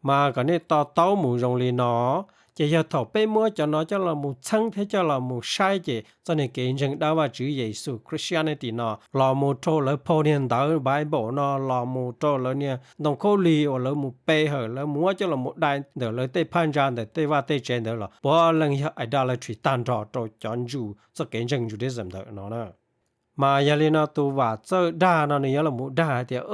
Mas kom nej to taub mus zoo li no, ces yog thaum peb muab cov no coj los mus txheeb thiab coj los mus saib ces txoj niag kev ntseeg dab Vajtswv Yexus Christianity no los mus rau lawv phau niag ntawv Bible no los mus rau lawv niag ntoo khaub lig uas lawv mus pe hawm lawv muab coj los mus dai ntawm lawv tej phab ntsa ntawm tej vaj tej tsev ntawd los puav leej yog idolatry tag nrho rau cov Jew txoj kev ntseeg Judaism ntawm no na. Mas yog li no tus Vam Txawj dag no nws yuav los mus dag hais tias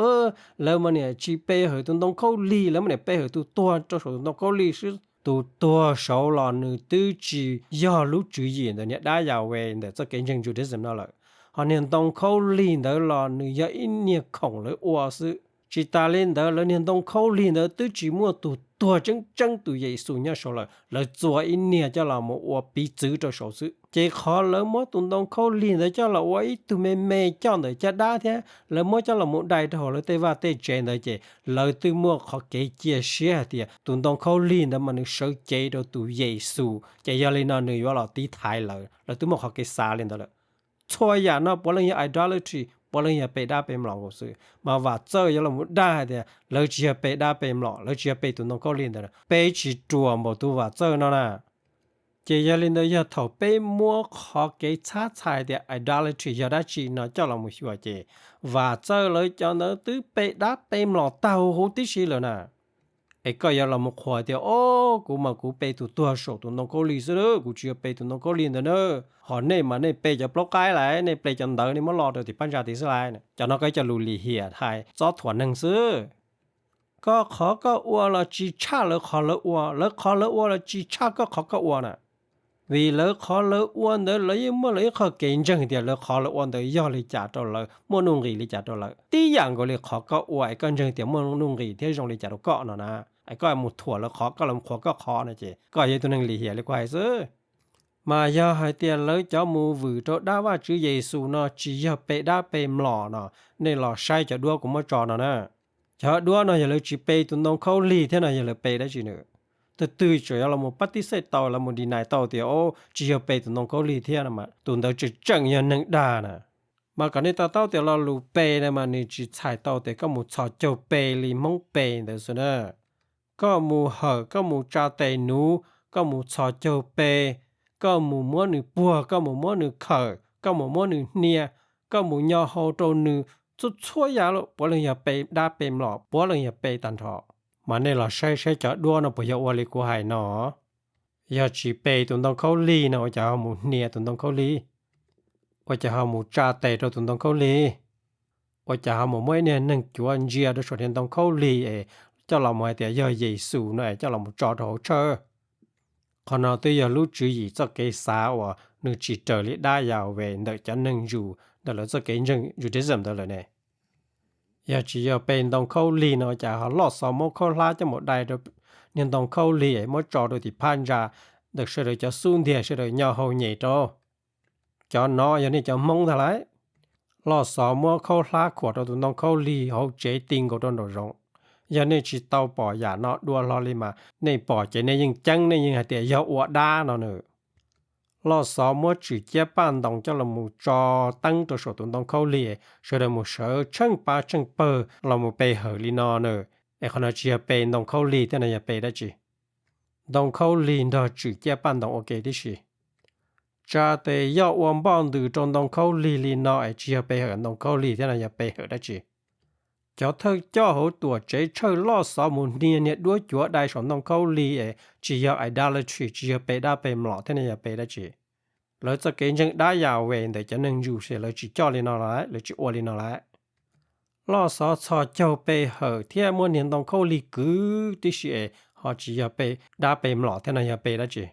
lawv mas niam tsis pe hawm tus ntoo khaub lig, lawv mas niam pe hawm tus tuag rau saum tus ntoo khaub lig xwb. Tus tuag saud los nws twb tsis yog lub tswv yim ntawm niag dab Yahweh ntawm txoj kev ntseeg Judaism no lawm. Ho niag ntoo khaub lig ntawd los nws yog ib niag khoom lawv ua xwb. Tsis tas li ntawd lawv niag ntoo khaub lig ntawd twb tsis muaj tus tuag tseeb tseeb tus Yexus nyob saud lawm, lawv txua ib niag coj los mus ua piv txwv rau saud xwb. Ces qhov lawv muab tus ntoo khaub lig ntawd coj los ua ib tug me me coj ntawm caj dab thiab lawv muab coj los mus dai rau hauv lawv tej vaj tej tsev ntawd ces lawv twb muaj qhov kev cia siab hais tias tus ntoo khaub lig ntawd mas nws sawv cev rau tus Yexus, ces yog li no nws yuav los tiv thaiv lawv, lawv twb muaj qhov kev xav li ntawd lawm. Txhua yam no puav leej yog idolatry, puav leej yog pe dab pe mlom nkaus xwb. Mas Vam Txawj yuav los mus dag hais tias lawv tsis yog pe dab pe mlom, lawv tsis yog pe tus ntoo khaub lig ntawd, peb tsis ruam npaum tus Vam Txawj no na. Ces yog li ntawd yog thaum peb muab qhov kev txhab txhais tias idolatry yog dab tsi no coj los mus xyuas ces Vam Txawj lawv cov ntawd twb pe dab pe mlom tag huv huv tib si lawm na. Es koj yuav los mus qhuas tias, o, kuv mas kuv pe tus tuag saum tus ntoo khaub lig xwb, kuv tsis yog pe tus ntoo khaub lig ntawd na. Ho nej mas nej pe cov plaub qaib lawm, nej pe cov ntawv nej muab lo rau tim phab ntsa tid xwb lawm. Cov no koj cov lus lim hiam hais txob thuam neeg xwb. Koj qhov koj ua los tsis tshaj lawv qhov lawv ua, lawv qhov lawv ua los tsis tshaj koj qhov koj ua na. Vim lawv qhov lawv ua ntawd lawv yeej muaj lawv ib qho kev ntseeg tias lawv qhov lawv ua ntawd yog li cas rau lawv, muaj nuj nqis li cas rau lawv. Tib yam nkaus li qhov koj ua es koj ntseeg tias muaj nuj nqis thiab zoo li cas rau koj no na. Es koj mus thuam lawv qhov, koj los qhuas koj qhov no ces koj yog ib tug neeg lim hiam li kuv hais xwb. Mas yog hais tias lawv cov mus vwm rau dab Vajtswv Yexus no tsis yog pe dab pe mlom no, nej los saib cov duab kuv muab tso no na. Cov duab no yog lawv tsis pe tus ntoo khaub lig thiab no yog lawv pe dab tsi nws? Twg twg tseem yuav los mus pab tib xej tau, los mus deny tau tias, o, tsis yog pe tus ntoo khaub lig thiab no mas tus ntawd tseem tseem yog neeg dag na. Mas kom nej to taub tias lo lus pe no mas nws tsis txhais tau tias koj mus txhos caug pe li Hmoob pe ntawd xwb na. Koj mus hawm, koj mus tsa tes nuv, koj mus txhos caug pe, koj mus muab nws puag, koj mus muab nws khawm, koj mus muab nws hnia, koj mus nyo hau rau nws, txhua txhua yam los puav leej yog pe dab pe mlom, puav leej yog pe tag nrho. Mas nej los saib saib cov duab no puas yog ua li kuv hais no. Yog tsis pe tus ntoo khaub lig no ua cas ho mus hnia tus ntoo khaub lig? Ua cas ho mus tsa tes rau tus ntoo khaub lig? Ua cas ho mus muab ib niag neeg cuav ntsia rau saum niag ntoo khaub lig es coj los mus hais tias yog Yexus no es coj los mus tso rau hauv tshawj? Qhov no twb yog lub tswv yim txoj kev xav uas nws tsis raws li dab Yahweh ntawm cov neeg Jew ntawm lawv txoj kev ntseeg Judaism ntawd lawm ne. Yog tsis yog pe ntoo khaub lig no cas ho loj xov muab khaub hlab coj mus dai rau niag ntoo khaub lig es muab tso rau tim phab ntsa ntawm sawv daws cov xub ntiag sawv daws nyo hau nyem rau. Cov no yog nej cov Hmoob ntag lauj. Loj xov muab khaub hlab khuam rau tus ntoo khaub lig hauv tsev ti nkaus rau nraum zoov. Yog nej tsis tau pom yam no dua hlo li mas nej pom ces nej yeej ceeb, nej yeej hais tias yog ua dab no nws. Loj xov muab tswm ciab paj ntoos coj los mus tso teeb rau saum tus ntoo khaub lig, sawv daws mus sawv tsheej pab tsheej pawg los mus pe hawm li no nws. Es qhov no tsis yog pe ntoo khaub lig thiab no yog pe dab tsi? ntoo khaub lig nrog tswm ciaj paj ntoos ua ke tib si. Tsa tes yoj ua npoj ntws rau ntoo khaub lig li no es tsis yog pe hawm ntoo khaub lig thiab no yog pe hawm dab tsi? Cov thawj coj hauv tuam tsev tshawj loj xov mus hnia niag duab cuav dai saum ntoo khaub lig es tsis yog idolatry, tsis yog pe dab pe mlom thiab no yog pe dab tsi? Lawv txoj kev ntseeg dab Yahweh ntawm cov neeg Jews es lawv tsis coj li no lawm, lawv tsis ua li no lawm. Loj xov txhos caug pe hawm thiab muab niag ntoo khaub lig kwv tib si es ho tsis yog pe dab pe mlom thiab no yog pe dab tsi?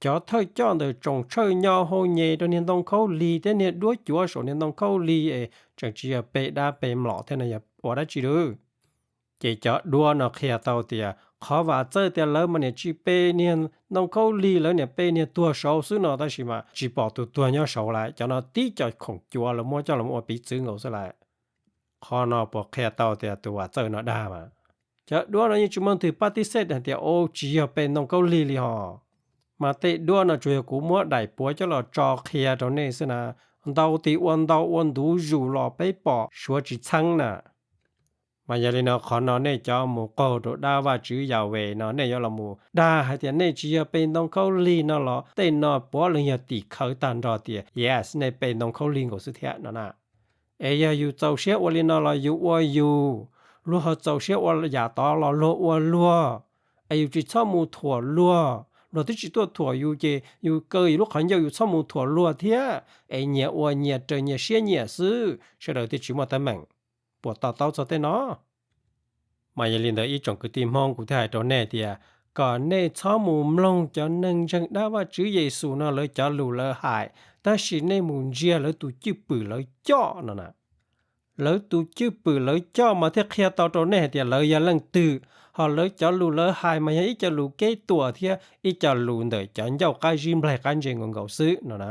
Cov thawj coj ntawm tsoom tshawj nyo hau nyem rau niag ntoo khaub lig thiab niag duab cuav saum niag ntoo khaub lig es tseem tsis yog pe dab pe mlom thiab no yog ua dab tsi lawm? Ces cov duab no qhia tau tias qhov vam txawj tias lawv mas niam tsis pe niag ntoo khaub lig, lawv niam pe niag tuag saud xwb no, tab sis mas tsis pom tus tuag nyob saud lawm. Cov no tib co khoom cuav lawv muab coj los ua piv txwv nkaus xwb lawm. Qhov no puas qhia tau tias tus vam txawj no dag mas? Cov duab no yeej tsis muaj leej twg pab tib xej hais tias, Au, tsis yog pe ntoo khaub lig li hos. Mas tej duab no tsuas yog kuv muab daim puav coj los tso qhia rau nej xwb na. Ntau tis ua ntau ua ntu zus los peb pom suav tsis txheeb na. Mas yog li no qhov no nej cov mus qaug rau dab Vajtswv Yahweh no nej yuav los mus dag hais tias nej tsis yog pe ntoo khaub lig no los tej no puav leej yog tim khawv tag nrho tias yes, nej pe ntoo khaub lig nkaus xwb thiab no na. Es yog yus txaus siab ua li no los yus ua yus, luag ho txaus siab ua yam tod los luag ua luag. Es yus tsis txhob mus thuam luag, luag twb tsis tuaj thuam yus ces yus kaw yus lub qhov ncauj yus txhob mus thuam luag thiab, es nyias ua nyias raws nyias siab nyiam xwb, sawv daws thiaj tsis muaj teeb meem. Puas to taub txog tej no? Mas yog li ntawd ib tsoom kwv tij Hmoob, kuv thiaj hais rau nej tias kom nej txhob mus mloog cov neeg ntseeg dab Vajtswv Yexus no lawv cov lus lawv hais, tab sis nej mus ntsia lawv tus cwj pwm lawv coj no na. Lawv tus cwj pwm lawv coj mas thiaj qhia tau rau nej hais tias lawv yog leej twg, ho lawv cov lus lawv hais mas yog ib co lus keeb tuam thiab ib co lus ntawm cov ncauj qab zib nplaig qab ntse nkaus nkaus xwb no na.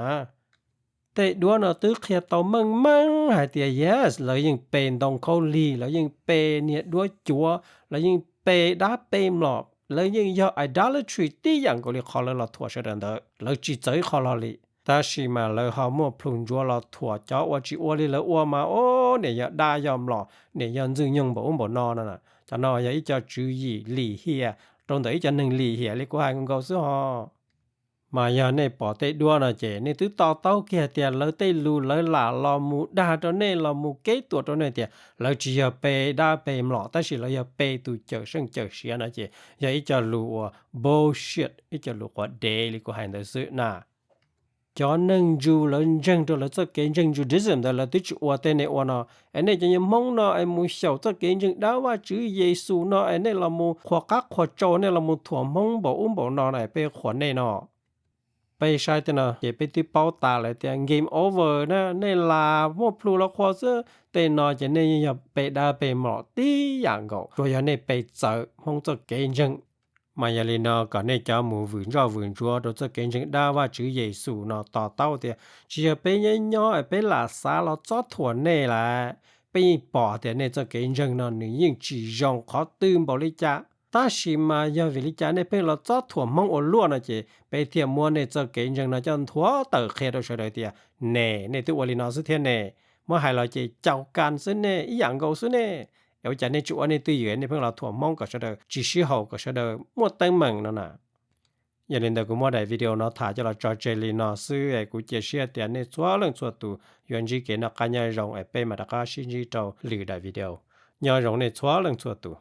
Tej duab no twb qhia tau meej meej hais tias yes, lawv yeej pe ntoo khaub lig, lawv yeej pe niag duab cuav, lawv yeej pe dab pe mlom, lawv yeej yog idolatry tib yam nkaus li qhov lawv los thuam sawv daws ntawd, lawv tsis txawv ib qho hlo li. Tab sis mas lawv ho muaj plhus ntsuav los thuam cov uas tsis ua li lawv ua mas, o, niam yog dab yog mlom, niam yog ntxwg nyoog npaum ub npaum no no. Cov no yog ib co tswv yim lim hiam rau ntawm ib co neeg lim hiam li kuv hais nkaus xwb ho. Mas yog nej pom tej duab no ces nej twb to taub kiag tias lawv tej lus lawv lam los mus dag rau nej, los mus keeb tuam rau nej tias lawv tsis yog pe dab pe mlom, tab sis lawv yog pe tus cawm seej cawm siav no ces yog ib co lus uas bullshit, ib co lus quav dev li kuv hais ntawd xwb na. Cov neeg Jew lawv ntseeg rau lawv txoj kev ntseeg Judaism ntawd lawv twb tsis ua tej nej ua no, es nej cov nyuag Hmoob no es mus xyaum txoj kev ntseeg dab Vajtswv Yexus no es nej los mus qhuas qab qhuas tsau, nej los mus thuam Hmoob npaum ub npaum no no es peb qhuas nej no. Peb saib tej no ces peb twb paub tas lawm tias game over na, nej lam muaj plhus los qhuas xwb. Tej no ces nej yeej yog pe dab pe mlom tib yam nkaus, tsuas yog nej pe txawv Hmoob txoj kev ntseeg. Mas yog li no kom nej cov mus vwm ntsoj vwm ntsuav rau txoj kev ntseeg dab Vajtswv Yexus no to taub tias tsis yog peb nyob nyob es peb lam xav los txob thuam nej lawm. Peb yeej pom tias nej txoj kev ntseeg no nws yeej tsis zoo qhov twg npaum li cas, tab sis mas yog vim li cas nej pheej los txob thuam Hmoob ua luaj no ces peb thiaj muab nej txoj kev ntseeg no coj nthuav tawm qhia rau sawv daws tias, ne, nej twb ua li no xwb thiab ne. Muab hais los ces caum kas xwb ne, ib yam nkaus xwb ne. Es ua cas nej tsis ua nej twj ywm, nej pheej los thuam Hmoob kom sawv daws tsis sib haum, kom sawv daws muaj teeb meem no na? Yog li ntawd kuv muab daim video no tham coj los tso tseg li no xwb es kuv cia siab tias nej txhua leej txhua tus yuav ntsib kev noj qab nyob zoo es peb mam rov qab sib ntsib rau lwm daim video. Nyob zoo nej txhua leej txhua tus.